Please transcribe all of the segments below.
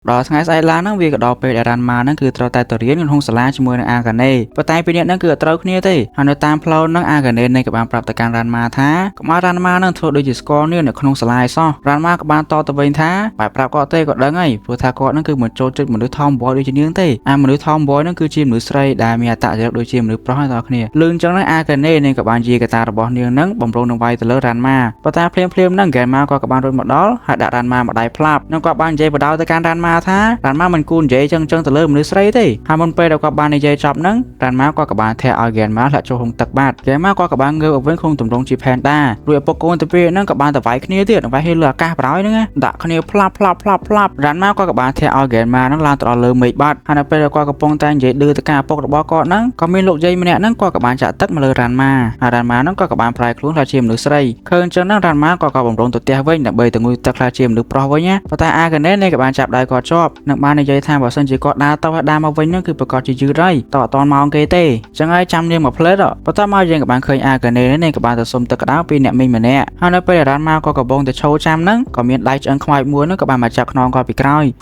ដល់ថ្ងៃស្អែកឡើងហ្នឹងវាក៏ដល់ពេលដែលរ៉ាន់ម៉ាហ្នឹងគឺត្រូវតែទៅរៀនក្នុងសាលាជាមួយនឹងអាកាណេប៉ុន្តែពីរនាក់ហ្នឹងគឺអត់ត្រូវគ្នាទេហើយនៅតាមផ្លូវហ្នឹងអាកាណេនេះក៏បានប្រាប់ទៅកាន់រ៉ាន់ម៉ាថាកុំឲ្យរ៉ាន់ម៉ាហ្នឹងធ្វើដូចជាស្គាល់នាងនៅក្នុងសាលាឯសោះរ៉ាន់ម៉ាក៏បានតបទៅវិញថាបែបប្រាប់គាត់ទេក៏ដឹងហើយព្រោះថាគាត់ហ្នឹងគឺមិនចូលចិត្តមនុស្ស tomboy ដូចជានាងទេអាមនុស្ស tomboy ហ្នឹងគឺជាមនុស្សស្រីដែលមានអត្តចរិតដូចជាមនុស្សប្រុសហើយដល់គ្នាលឿនចឹងហ្នឹងអាកាណេនេះក៏បានជាកតារបស់នាងហ្នឹងបំរុងនឹងវាយទៅលើរ៉ាន់ម៉ាប៉ុន្តែភ្លាមភ្លាមហ្នឹងហ្គេនម៉ាក៏បានរត់មកដល់ហើយដាក់រ៉ាន់ម៉ាមកដៃផ្លាប់និងគាត់បាននិយាយបដៅទៅកាន់រ៉ាន់ម៉ាថារ៉ាន់ម៉ាមិនគួរនិយាយចឹងចឹងទៅលើមនុស្សស្រីទេហើយមុនពេលដែលគាត់បាននិយាយចប់ហ្នឹងរ៉ាន់ម៉ាគាត់ក៏បានធាក់ឲ្យហ្គេនម៉ាធ្លាក់ចូលក្នុងទឹកបាត់ហ្គេនម៉ាគាត់ក៏បានងើបមកវិញក្នុងទម្រង់ជា panda រួចឪពុកកូនទៅពេលហ្នឹងក៏បានទៅវាយគ្នាទៀតវាយគ្នាលើអាកាសប្រហើយហ្នឹងដាក់គ្នាផ្លាប់ផ្លាប់ផ្លាប់ផ្លាប់រ៉ាន់ម៉ាគាត់ក៏បានធាក់ឲ្យហ្គេនម៉ាហ្នឹងឡើងទៅដល់លើមេឃបាត់ហើយនៅពេលដែលគាត់កំពុងតែនិយាយឌឺទៅការឪពុករបស់គាត់ហ្នឹងក៏មានលោកយាយម្នាក់ហ្នឹងគាត់ក៏បានចាក់ទឹកមកលើរ៉ាន់ម៉ាហើយរ៉ាន់ម៉ាហ្នឹងគាត់ក៏បានប្រែខ្លួនថាជាមនុស្សស្រីឃើញចឹងហ្នឹងរ៉ាន់ម៉ាគាត់ក៏បំរុងទៅផ្ទះវិញដើម្បីទៅងូតទឹកខ្លះជាមនុស្សប្រុសវិញណាប៉ុន្តែអាកាណេនេះក៏បានចាប់ដៃគាត់ជាប់និងបាននិយាយថាបើសិនជាគាត់ដើរទៅហើយដើរមកវិញហ្នឹងគឺប្រកាសជាយឺតហើយតើអត់តាន់ម៉ោងគេទេចឹងហើយចាំនាងមកផ្លេតបន្ទាប់មកយើងក៏បានឃើញអាកាណេនេះក៏បានទៅសុំទឹកក្តៅពីអ្នកមីងម្នាក់ហើយនៅពេលដែលរ៉ាន់ម៉ាក៏កំពុងតែឈរចាំហ្នឹងក៏មានដៃឆ្អឹងខ្មោចមួយហ្នឹងក៏បានមកចាប់ខ្នងគាត់ពីក្រោយ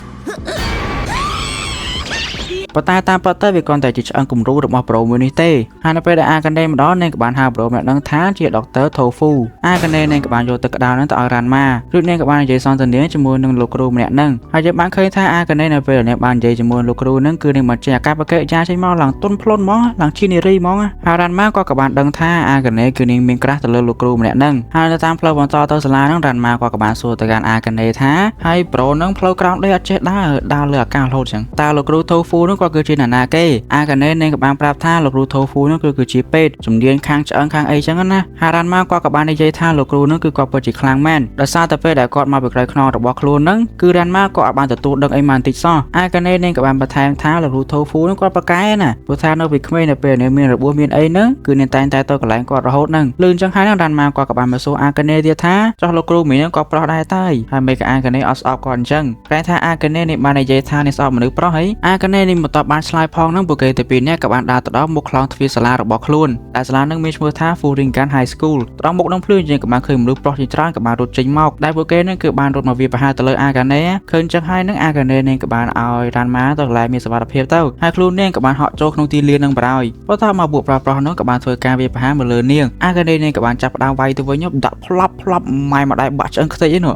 ប៉ុន្តែតាមពិតទៅវាគ្រាន់តែជាឆ្អឹងគំរូរបស់ bro មួយនេះទេហើយនៅពេលដែលអាកាណេម្ដងនាងក៏បានហៅ bro ម្នាក់ហ្នឹងថាជាដុកទ័រថូហ្វូអាកាណេនាងក៏បានយកទឹកក្តៅហ្នឹងទៅឲ្យរ៉ាន់ម៉ារួចនាងក៏បាននិយាយសន្ទនាជាមួយនឹងលោកគ្រូម្នាក់ហ្នឹងហើយយើងបានឃើញថាអាកាណេនៅពេលដែលនាងបាននិយាយជាមួយលោកគ្រូហ្នឹងគឺនាងបានចេញអាកប្បកិរិយាចេញមកឡើងទន់ភ្លន់ហ្មងឡើងជានារីហ្មងហើយរ៉ាន់ម៉ាក៏បានដឹងថាអាកាណេគឺនាងមាន crush ទៅលើលោកគ្រូម្នាក់ហ្នឹងហើយនៅតាមផ្លូវបន្តទៅសាលាហ្នឹងរ៉ាន់ម៉ាក៏បានសួរទៅកាន់អាកាណេថាហើយ bro ហ្នឹងផ្លូវក្រោមដីអត់ចេះដើរដើរលើអាកាសរហូតចឹងតើលោកគ្រូថូហ្វូហ្នឹងគាត់គឺជានរណាគេអាកាណេនាងក៏បានប្រាប់ថាលោកគ្រូថូហ្វូហ្នឹងគឺជាពេទ្យជំនាញខាងឆ្អឹងខាងអីចឹងណាហើយរ៉ាន់ម៉ាគាត់ក៏បាននិយាយថាលោកគ្រូហ្នឹងគឺគាត់ពិតជាខ្លាំងមែនដោយសារតែពេលដែលគាត់មកពីក្រោយខ្នងរបស់ខ្លួនហ្នឹងគឺរ៉ាន់ម៉ាក៏អាចបានទទួលដឹងអីមកបន្តិចសោះអាកាណេនាងក៏បានបន្ថែមថាលោកគ្រូថូហ្វូហ្នឹងគាត់ប្រកែណាព្រោះថានៅពីក្មេងនៅពេលនាងមានរបួសមានអីហ្នឹងគឺនាងតែងតែទៅកន្លែងគាត់រហូតហ្នឹងលឺចឹងហើយហ្នឹងរ៉ាន់ម៉ាគាត់ក៏បានមកសួរអាកាណេទៀតថាចុះលោកគ្រូមីហ្នឹងក៏ប្រុសដែរតើហើយមេក៏អាកាណេអត់ស្អប់គាត់អញ្ចឹងតែថាអាកាណេនេះបាននិយាយថានេះស្អប់មនុស្សប្រុសហីអាកាណេនេះមិនតបបានឆ្លើយផងហ្នឹងពួកគេតែពីរនាក់ក៏បានដើរទៅដល់មុខខ្លោងទ្វារសាលារបស់ខ្លួនដែលសាលាហ្នឹងមានឈ្មោះថា Furingan High School ត្រង់មុខហ្នឹងភ្លឺយើងក៏បានឃើញមនុស្សប្រុសជាច្រើនក៏បានរត់ចេញមកដែលពួកគេហ្នឹងគឺបានរត់មកវាយប្រហារទៅលើអាកាណេឃើញចឹងហើយហ្នឹងអាកាណេនេះក៏បានឲ្យរ៉ាន់ម៉ាទៅកន្លែងមានសុវត្ថិភាពទៅហើយខ្លួននាងក៏បានហក់ចូលក្នុងទីលានហ្នឹងបណ្ដោយប៉ុន្តែមកពួកប្រុសប្រុសហ្នឹងក៏បានធ្វើការវាយប្រហារមកលើនាងអាកាណេនេះក៏បានចាប់ផ្ដើមវាយទៅវិញដាក់ផ្លាប់ផ្លាប់ម៉ែមកដៃបាក់ឆ្អឹងខ្ទេចឯនោ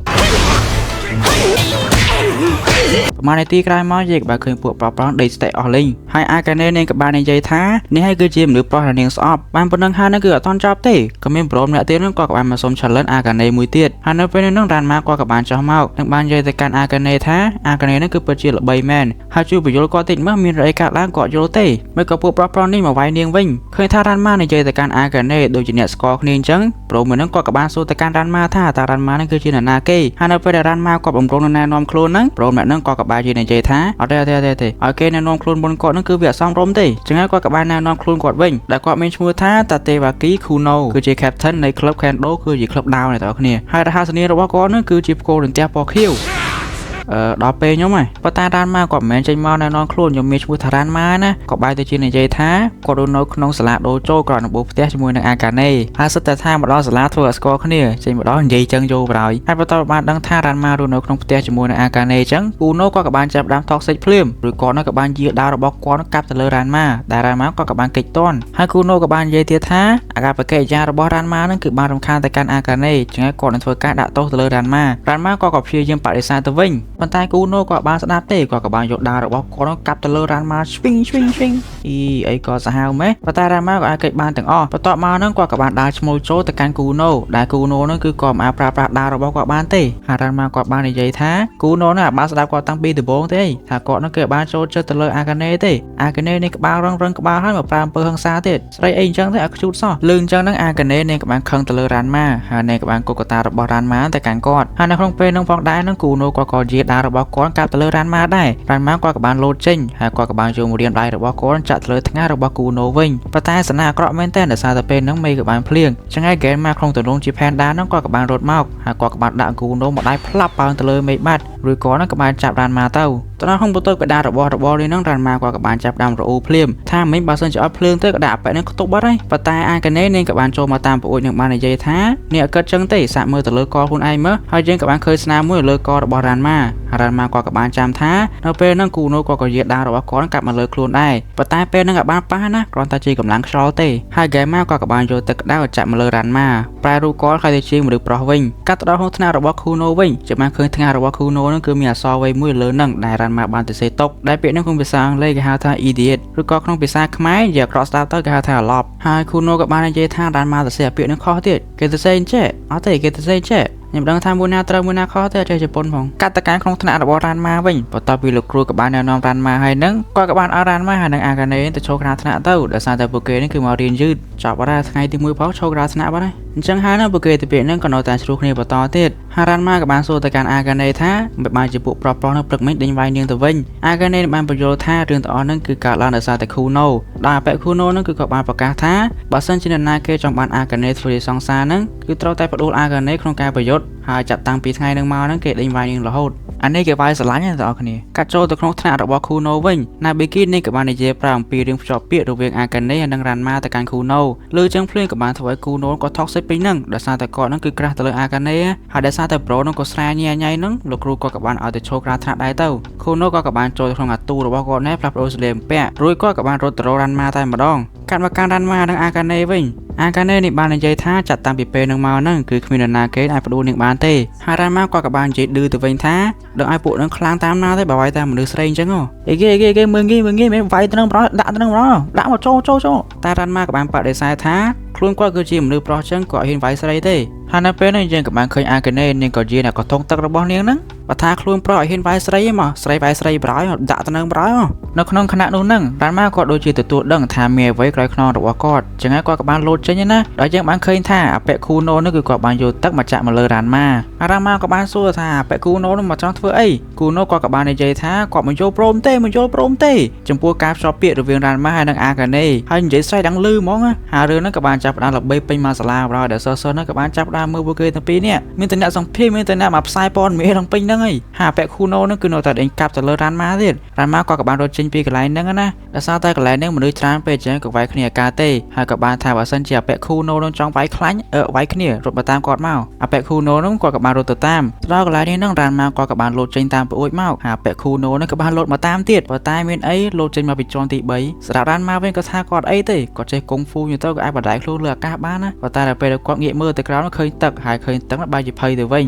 ះប្រហែលនាទីក្រោយមកយើងក៏បានឃើញពួកប្រុសប្រុសដេកស្ទេអស់លេងហើយអាកាណេនាងក៏បាននិយាយថានេះហើយគឺជាមនុស្សប្រុសដែលនាងស្អប់បានប៉ុណ្ណឹងហើយនឹងគឺអត់តន់ចប់ទេក៏មាន bro ម្នាក់ទៀតហ្នឹងគាត់ក៏បានមកសុំ challenge អាកាណេមួយទៀតហើយនៅពេលហ្នឹងរ៉ាន់ម៉ាគាត់ក៏បានចុះមកនិងបាននិយាយទៅកាន់អាកាណេថាអាកាណេហ្នឹងគឺពិតជាល្បីមែនហើយជួយបញ្យល់គាត់តិចមើលមានអីកើតឡើងគាត់យល់ទេមិនក៏ពួកប្រុសប្រុសនេះមកវាយនាងវិញឃើញថារ៉ាន់ម៉ានិយាយទៅកាន់អាកាណេដូចជាអ្នកស្គាល់គ្នាអញ្ចឹង bro មួយហ្នឹងគាត់ក៏បានសួរទៅកាន់រ៉ាន់ម៉ាថាតើរ៉ាន់ម៉ាហ្នឹងគឺជានរណាគេហើយនៅពេលដែលរ៉ាន់ម៉ាគាត់បំរុងនឹងណែនាំខ្លួនហ្នឹង bro ម្នាក់ហ្នឹងគាត់ក៏បានជានិយាយថាអត់ទេអត់ទេអត់ទេឲ្យគេណែនាំខ្លួនមុនគាត់ហ្នឹងគឺវាអសមរម្យទេចឹងហើយគាត់ក៏បានណែនាំខ្លួនគាត់វិញដែលគាត់មានឈ្មោះថាតាតេវ៉ាគីខូណូគឺជា captain នៃ club Kendo គឺជា club ដាវអ្នកទាំងអស់គ្នាហើយរហស្សនាមរបស់គាត់ហ្នឹងគឺជាផ្គររន្ទះពណ៌ខៀវអឺដល់ពេលខ្ញុំហើយប៉ុន្តែរ៉ាន់ម៉ាគាត់មិនមែនចេញមកណែនាំខ្លួនខ្ញុំមានឈ្មោះថារ៉ាន់ម៉ាណាក៏បែរទៅជានិយាយថាគាត់រស់នៅក្នុងសាលាដូចូលក្រោយនឹងបូផ្ទះជាមួយនឹងអាកាណេហើយសិតតែថាមកដល់សាលាធ្វើឲ្យស្គាល់គ្នាចេញមកដល់និយាយចឹងយកប្រហើយហើយបន្តបានដឹងថារ៉ាន់ម៉ារស់នៅក្នុងផ្ទះជាមួយនឹងអាកាណេចឹងគូណូគាត់ក៏បានចាប់ដើម toxic ភ្លាមឬគាត់នោះក៏បានយាដាវរបស់គាត់កាប់ទៅលើរ៉ាន់ម៉ាដែលរ៉ាន់ម៉ាគាត់ក៏បានគេចតន់ហើយគូណូក៏បាននិយាយទៀតថាអាកប្បកិរិយារបស់រ៉ាន់ម៉ានឹងគឺបានរំខានទៅកាន់អាកាណេចឹងហើយគាត់នឹងធ្វើការដាក់ទោសទៅលើរ៉ាន់ម៉ារ៉ាន់ម៉ាក៏ក៏ព្យាយាមបដិសេធទៅវិញប៉ុន្តែគូណូក៏បានស្ដាប់ទេគាត់ក៏បានយកដាវរបស់គាត់នោះកាប់ទៅលើរ៉ាន់ម៉ាឆ្វីងឆ្វីងឆ្វីងអីអីក៏សាហាវម៉េះប៉ុន្តែរ៉ាន់ម៉ាក៏អាចគេចបានទាំងអស់បន្ទាប់មកហ្នឹងគាត់ក៏បានដើរឈ្មោលចូលទៅកាន់គូណូដែលគូណូហ្នឹងគឺក៏មិនអាចប្រើប្រាស់ដាវរបស់គាត់បានទេហើយរ៉ាន់ម៉ាគាត់បាននិយាយថាគូណូហ្នឹងអាចបានស្ដាប់គាត់តាំងពីដំបូងទេថាគាត់ហ្នឹងគឺបានចូលចិត្តទៅលើអាកាណេទេអាកាណេនេះក្បាលរឹងរឹងក្បាលហើយមកប្រើអំពើហិង្សាទៀតស្រីអីអញ្ចឹងទេឲ្យខ្ជូតសោះលឺអញ្ចឹងហ្នឹងអាកាណេនេះក៏បានខឹងទៅលើរ៉ាន់ម៉ាហើយនេះក៏បានកុកតារបស់រ៉ាន់ម៉ាទៅកាន់គាត់ហើយនៅក្នុងពេលហ្នឹងផងដែរហ្នឹងគូណូគាត់ក៏យាដាវរបស់គាត់កាប់ទៅលើរ៉ាន់ម៉ាដែររ៉ាន់ម៉ាគាត់ក៏បានលោតចេញហើយគាត់ក៏បានយកមករៀនដៃរបស់គាត់ចាក់ទៅលើថ្ងាសរបស់គូណូវិញប៉ុន្តែសនាអាក្រក់មែនតើដោយសារតែពេលហ្នឹងមេក៏បានភ្លៀងចឹងហើយហ្គេនម៉ាក្នុងទម្រង់ជា panda ហ្នឹងគាត់ក៏បានរត់មកហើយគាត់ក៏បានដាក់គូណូមកដៃផ្លាប់ប៉ោងទៅលើមេឃបាត់រួចគាត់ហ្នឹងក៏បានចាប់រ៉ាន់ម៉ាទៅទៅដល់ក្នុងបន្ទប់កដារបស់របរនេះហ្នឹងរ៉ាន់ម៉ាគាត់ក៏បានចាប់ដើមរអ៊ូភ្លាមថាមិញបើសិនជាអត់ភ្លើងទេក៏ដាក់អប៉ែហ្នឹងខ្ទប់បាត់ហើយប៉ុន្តែអាកាណេនាងក៏បានចូលមកតាមប្អូននឹងបាននិយាយថាអ្នកគិតចឹងទេសាកមើលទៅលើកខ្លួនឯងមើលហើយយើងក៏បានឃើញស្នាមមួយលើករបស់រ៉ាន់ម៉ា ហើយរ៉ាន់ម៉ាគាត់ក៏បានចាំថានៅពេលហ្នឹងគូណូគាត់ក៏យាដាវរបស់គាត់កាប់មកលើខ្លួនដែរប៉ុន្តែពេលហ្នឹងក៏បានប៉ះណាគ្រាន់តែជាកម្លាំងខ្យល់ទេហើយហ្គេម៉ាគាត់ក៏បានយកទឹកក្តៅចាក់មកលើរ៉ាន់ម៉ាប្រែរូបគាត់ខ្លាយទៅជាមនុស្សប្រុសវិញកាត់ទៅដល់ក្នុងថ្នាក់របស់គូណូវិញចាំបានឃើញថ្នាក់របស់គូណូហ្នឹងគឺមានអក្សរវ័យមួយលើហ្នឹងដែលរ៉ាន់ម៉ាបានទៅសេតុកដែលពាក្យហ្នឹងក្នុងភាសាអង់គ្លេសគេហៅថា idiot ឬក៏ក្នុងភាសាខ្មែរនិយាយអាក្រក់ស្ដាប់ទៅគេហៅថាអាឡប់ហើយគូណូក៏បាននិយាយថារ៉ាន់ម៉ាទៅសេពាក្យហ្នឹងខុសទៀតគេទៅសេអញ្ចេះអត់ទេគេទៅសេអញ្ចេះខ្ញុំដឹងថាមួយណាត្រូវមួយណាខុសទេអត់ចេះជប៉ុនផងកាត់តការក្នុងថ្នាក់របស់រ៉ាន់ម៉ាវិញបន្ទាប់ពីលោកគ្រូក៏បានណែនាំរ៉ាន់ម៉ាហើយនឹងគាត់ក៏បានឲ្យរ៉ាន់ម៉ាហើយនឹងអាកានេទៅចូលក្រៅថ្នាក់ទៅដោយសារតែពួកគេនេះគឺមករៀនយឺតចប់បាត់ហើយថ្ងៃទី1ផងចូលក្រៅថ្នាក់បាត់ហើយអញ្ចឹងហើយណាពួកគេទៅពាក្យហ្នឹងក៏នៅតែជ្រុះគ្នាបន្តទៀតហើយរ៉ាន់ម៉ាក៏បានសួរទៅកាន់អាកានេថាមិនបានជាពួកប្រុសប្រុសនៅព្រឹកមិញដេញវាយនាងទៅវិញអាកានេបានបញ្យល់ថារឿងទាំងអស់ហ្នឹងគឺកើតឡើងដោយសារតែខូណូដល់អាប៉ែខូណូហ្នឹងគឺក៏បានប្រកាសថាបើសិនជានរណាគេចង់បានអាកានេធ្វើជាសង្សារហ្នឹងគឺត្រូវតែផ្ដួលអាកានេក្នុងការប្រយុទ្ធហើយចាប់តាំងពីថ្ងៃហ្នឹងមកហ្នឹងគេដេញវាយនាងរហូតអានេះគេវាយស្រឡាញ់ណាបងប្អូនគ្នាកាត់ចូលទៅក្នុងថ្នាក់របស់ខូណូវិញណាប៊ីគីនេះក៏បាននិយាយប្រាប់អំពីរឿងភ្ជាប់ពាក្យរវាងអាកានេនិងរ៉ាន់ម៉ាទៅកាន់ខូណូលើចឹងភ្លាមក៏បានធ្វើឲ្យខូណូក៏ថោកសិចពេញហ្នឹងដោយសារតែគាត់ហ្នឹងគឺក្រាស់ទៅលើអាកានេហើយដោយសារតែប្រូហ្នឹងក៏ស្រាញ៉ៃញ៉ៃហ្នឹងលោកគ្រូក៏បានឲ្យទៅឈរក្រៅថ្នាក់ដែរទៅខូណូក៏បានចូលក្នុងអាទូរបស់គាត់ណែផ្លាស់ប្ដូរសម្លៀកបំពាក់រួចគាត់ក៏បានរត់ទៅរករ៉ាន់ម៉ាតែម្ដងកាត់មកកាន់រ៉ាន់ម៉ានិងអាកានេវិញអាកានេនេះបាននិយាយថាចាត់តាំងពីពេលនឹងមកហ្នឹងគឺគ្មាននរណាគេអាចផ្ដួលនាងបានទេហើយរ៉ាន់ម៉ាគាត់ក៏បាននិយាយឌឺទៅវិញថាដឹងឲ្យពួកនឹងខ្លាំងតាមណាទេបើវាយតាមមនុស្សស្រីអញ្ចឹងហ៎អីគេអីគេគេមើលងាយមើលងាយមិនវាយទៅនឹងប្រដាក់ទៅនឹងប្រដាក់មកចូលចូលចូលតែរ៉ាន់ម៉ាក៏បានបដិសេធថាខ្លួនគាត់គឺជាមនុស្សប្រុសចឹងគាត់ហ៊ានវាយស្រីទេហើយនៅពេលនេះយើងក៏បានឃើញអាកានេនាងក៏យានអាកធុងទឹករបស់នាងហ្នឹងបើថាខ្លួនប្រុសឲ្យហ៊ានវាយស្រីឯងមកស្រីវាយស្រីប្រយដាក់ទៅនឹងប្រយមកនៅក្នុងខណៈនោះហ្នឹងរ៉ាន់ម៉ាគាត់ដូចជាទទួលដឹងថាមានអ្វីក្រោយខ្នងរបស់គាត់ចឹងហើយគាត់ក៏បានលោតចេញណាដល់យើងបានឃើញថាអាប៉ែខូណូនោះគឺគាត់បានយកទឹកមកចាក់មកលើរ៉ាន់ម៉ាអារ៉ាន់ម៉ាក៏បានសួរថាអាប៉ែខូណូនោះមកចង់ធ្វើអីគូណូគាត់ក៏បាននិយាយថាគាត់មិនយល់ព្រមទេមិនយល់ព្រមទេចំពោះការភ្ជាប់ពាក្យរវាងរ៉ាន់ម៉ាហើយនិងអាកានេហើយនិយាយស្រែកដល់លឺហ្មងហើយរឿងហ្នឹងក៏បានចាប់ផ្ដើមល្បីពេញមកសាលាបណ្ដោយដែលសិស្សៗហ្នឹងក៏បានចាប់ផ្ដើមមើលពួកគេទាំងពីរនេះមានតែអ្នកសម្ភាសមានតែអ្នកមកផ្សាយព័ត៌មានក្នុងពេញហ្នឹងហើយហើយអាប៉ែខូណូហ្នឹងគឺនៅតែដេញកាប់ទៅលើរ៉ាន់ម៉ាទៀតរ៉ាន់ម៉ាគាត់ក៏បានរត់ចេញពីកន្លែងហ្នឹងណាដោយសារតែកន្លែងហ្នឹងមនុស្សច្រើនពេកចឹងក៏វាយគ្នាអាការទេហើយក៏បានថាបើសិនជាអាប៉ែខូណូនឹងចង់វាយខ្លាញ់អឺវាយគ្នារត់មកតាមគាត់មកអាប៉ែខូណូហ្នឹងគាត់ក៏បានរត់ទៅតាមដល់កន្លែងនេះហ្នឹងរ៉ាន់ម៉ាគាត់ក៏បានលោតចេញតាមប្អួយមកហើយអាប៉ែខូណូហ្នឹងក៏បានលោតមកតាមទៀតប៉ុន្តែមានអីលោតចេញមកពីជាន់ទី3សម្រាប់រ៉ាន់ម៉ាវិញក៏ថាគាត់អីទេគាត់ចេះកុងហ្វូយទៅក៏អាចបដាយខ្លួនលើអាកាសបានណាប៉ុន្តែដល់ពេលគាត់ងាកមើលទៅក្រោមឃើញទឹកហើយឃើញទឹកបែរជាភ័យទៅវិ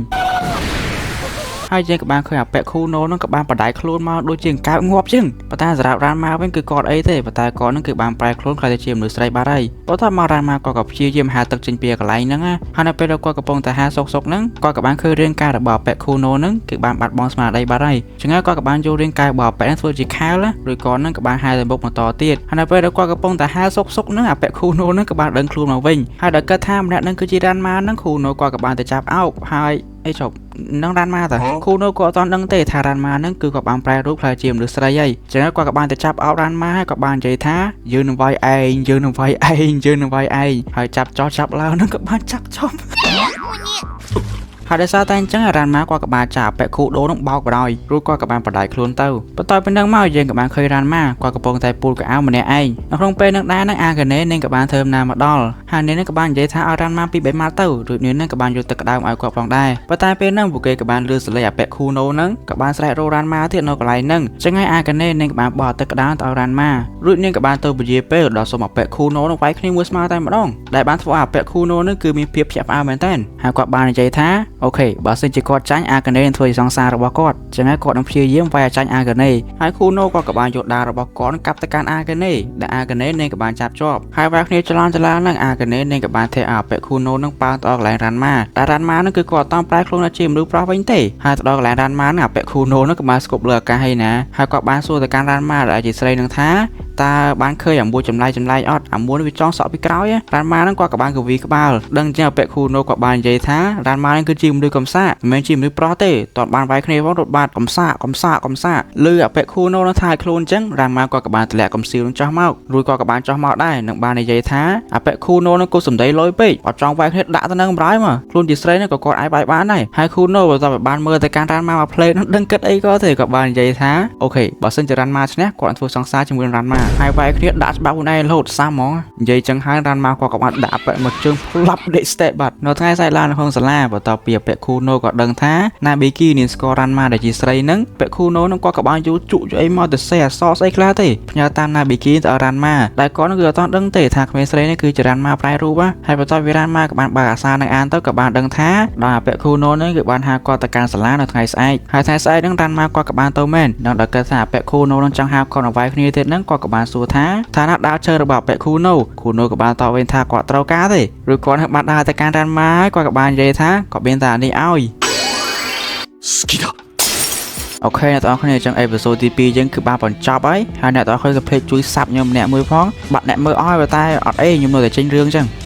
ញហើយយើងក៏បានឃើញអាប៉ែខូណូហ្នឹងក៏បានបដាយខ្លួនមកដូចជាកើបងាប់ជាងប៉ុន្តែសម្រាប់រ៉ាន់ម៉ាវិញគឺគាត់អីទេប៉ុន្តែគាត់ហ្នឹងគឺបានប្រែខ្លួនខ្លាយទៅជាមនុស្សស្រីបាត់ហើយបន្ទាប់មករ៉ាន់ម៉ាគាត់ក៏ព្យាយាមហៅទឹកចេញពីកន្លែងហ្នឹងណាហើយនៅពេលដែលគាត់កំពុងតែហៅសុកសុកហ្នឹងគាត់ក៏បានឃើញរាងកាយរបស់អាប៉ែខូណូហ្នឹងគឺបានបាត់បង់ស្មារតីបាត់ហើយចឹងហើយគាត់ក៏បានយករាងកាយរបស់អាប៉ែហ្នឹងធ្វើជាខែលឬគាត់ហ្នឹងក៏បានហៅទៅមុខបន្តទៀតហើយនៅពេលដែលគាត់កំពុងតែហៅសុកសុកហ្នឹងអាប៉ែខូណូហ្នឹងក៏បានដឹងខ្លួនមកវិញហើយដល់គិតថាម្នាក់ហ្នឹងគឺជារ៉ាន់ម៉ាហ្នឹងខូណូគាត់ក៏បានទៅចាប់អោបហើយអីជប់នឹងរ៉ាន់ម៉ាតាខូណូក៏អត់ទាន់ដឹងទេថារ៉ាន់ម៉ាហ្នឹងគឺគាត់បានប្រែរូបក្លាយជាមនុស្សស្រីហើយចឹងគាត់ក៏បានទៅចាប់អោបរ៉ាន់ម៉ាហើយក៏បាននិយាយថាយើងនឹងវាយឯងយើងនឹងវាយឯងយើងនឹងវាយឯងហើយចាប់ចោះចាប់ឡើងហ្នឹងក៏បានចាប់ចំហើយដោយសារតែអញ្ចឹងរ៉ាន់ម៉ាគាត់ក៏បានចាប់ពាក់ខូដូនឹងបោកបដ ாய் រួចគាត់ក៏បានបដ ாய் ខ្លួនទៅបន្ទាប់ពីនឹងមកយើងក៏បានឃើញរ៉ាន់ម៉ាគាត់កំពុងតែពូលកៅអៅម្នាក់ឯងនៅក្នុងពេលនឹងដែរនឹងអាកានេនឹងក៏បានធ្វើដំណើរមកដល់ហើយនាងនឹងក៏បាននិយាយថាឲ្យរ៉ាន់ម៉ាពី3ម៉ាត់ទៅរួចនាងនឹងក៏បានយកទឹកក្តៅឲ្យគាត់ផងដែរប៉ុន្តែពេលហ្នឹងពួកគេក៏បានលឺសលេងអាពាក់ខូណូហ្នឹងក៏បានស្រែករករ៉ាន់ម៉ាទៀតនៅកន្លែងហ្នឹងចឹងហើយអាកានេនឹងក៏បានបោះទឹកក្តៅទៅឲ្យរ៉ាន់ម៉ារួចនាងក៏បានទៅពជាពេលដល់សុំអាពាក់ខូណូនឹងវាយគ្នាមួយស្មើតែម្ដងដែលបានធ្វើឲ្យអាពាក់ខូណូនឹងគឺមានភាពភ្ញាក់ផ្អើលមែនតើហើយគាត់បាននិយាយថាអូខេបើសិនជាគាត់ចាញ់អាកានេនឹងធ្វើជាសង្សាររបស់គាត់ចឹងហើយគាត់នឹងព្យាយាមវាយឲ្យចាញ់អាកានេហើយខូណូគាត់ក៏បានយកដាវរបស់គាត់កាប់ទៅកាន់អាកានេដែលអាកានេនឹងក៏បានចាប់ជាប់ហើយវាយគ្នាច្រឡំច្រឡំនឹងអាកានេនឹងក៏បានធ្វើឲ្យអាពាក់ខូណូនឹងប៉ើងទៅដល់កន្លែងរ៉ាន់ម៉ាតែរ៉ាន់ម៉ានឹងគឺគាត់អត់តប្រែខ្លួនជាមនុស្សប្រុសវិញទេហើយទៅដល់កន្លែងរ៉ាន់ម៉ានឹងអាពាក់ខូណូនឹងក៏បានស្គប់លើអាកាសហើយណាហើយគាត់បានសួរទៅកាន់រ៉ាន់ម៉ាដែលជាស្រីនឹងថាតើបានឃើញអាមួយចម្លែកចម្លែកអត់អាមួយវាចង់សក់ពីក្រោយរ៉ាន់ម៉ានឹងគាត់ក៏បានកវីក្បាលដឹងចឹងអាពាក់ខូណូក៏បាននិយាយថារ៉ាន់ម៉ានឹងគឺជាមនុស្សកំសាកមិនមែនជាមនុស្សប្រុសទេតើបានវាយគ្នាផងរត់បាត់កំសាកកំសាកកំសាកលឺអាពាក់ខូណូនឹងថាឲ្យខ្លួនចឹងរ៉ាន់ម៉ាគាត់ក៏បានតម្លាក់កំសៀវនឹងចោះមករួចគាត់ក៏បានចោះមកដែរនឹងបាននិយាយថាអាពាក់ខូណូនឹងគូសំដីលយពេកអត់ចង់វាយគ្នាដាក់ទៅនឹងម្រាយមកខ្លួនជាស្រីនឹងក៏គាត់អាចវាយបានដែរហើយខូណូបើតើបានមើលទៅកាន់រ៉ាន់ម៉ាមកផ្លេនឹងដឹងគិតអីក៏ទេក៏បាននិយាយថាអូខេបើសិនជារ៉ាន់ម៉ាឈ្នះគាត់នឹងធ្វើសង្សារជាមួយរ៉ាន់ម៉ា ហើយវាយគ្នាដាក់ច្បាប់ខ្លួនឯងរហូតសាំហ្មងនិយាយចឹងហើយរ៉ាន់ម៉ាគាត់ក៏បានដាក់ពាក់មកជើងផ្លាប់ដេកស្តេបាត់នៅថ្ងៃស្អែកឡើងនៅក្នុងសាលាបន្ទាប់ពីពាក់ខូណូក៏ដឹងថាណាប៊ីគីនាងស្គាល់រ៉ាន់ម៉ាដែលជាស្រីហ្នឹងពាក់ខូណូហ្នឹងគាត់ក៏បានយកជក់យកអីមកទៅសេអសស្អីខ្លះទេផ្ញើតាមណាប៊ីគីទៅឲ្យរ៉ាន់ម៉ាដែលគាត់ហ្នឹងគឺអត់ដឹងទេថាក្មេងស្រីនេះគឺជារ៉ាន់ម៉ាប្រែរូបហើយបន្ទាប់ពីរ៉ាន់ម៉ាក៏បានបើកអាសានឹងអានទៅក៏បានដឹងថាដល់អាពាក់ខូណូហ្នឹងគឺបានហៅគាត់ទៅកាន់សាលានៅថ្ងៃស្អែកហើយថ្ងៃស្អែកហ្នឹងរ៉ាន់ម៉ាគាត់ក៏បានទៅមែនដល់ដល់គាត់ថាអាពាក់ខូណូនឹងចង់ហៅគាត់មកវាយគ្នាទៀតហ្នឹងគាត់ក៏បានសួរថាឋានៈដាវឈើរបស់អាពាក់ខូណូខូណូក៏បានតបវិញថាគាត់ត្រូវការទេឬគាត់នឹងបានដើរទៅកាន់រ៉ាន់ម៉ាហើយគាត់ក៏បាននិយាយថាគាត់មានតែអានេះឲ្យ 好きだ。 OK អ្នកទាំងអស់គ្នាអញ្ចឹង episode ទី2យើងគឺបានបញ្ចប់ហើយហើយអ្នកទាំងអស់គ្នាក៏ភ្លេចជួយ sub ខ្ញុំម្នាក់មួយផងបាត់អ្នកមើលអស់ហើយតែអត់អីខ្ញុំនៅតែចេញរឿងអញ្ចឹង។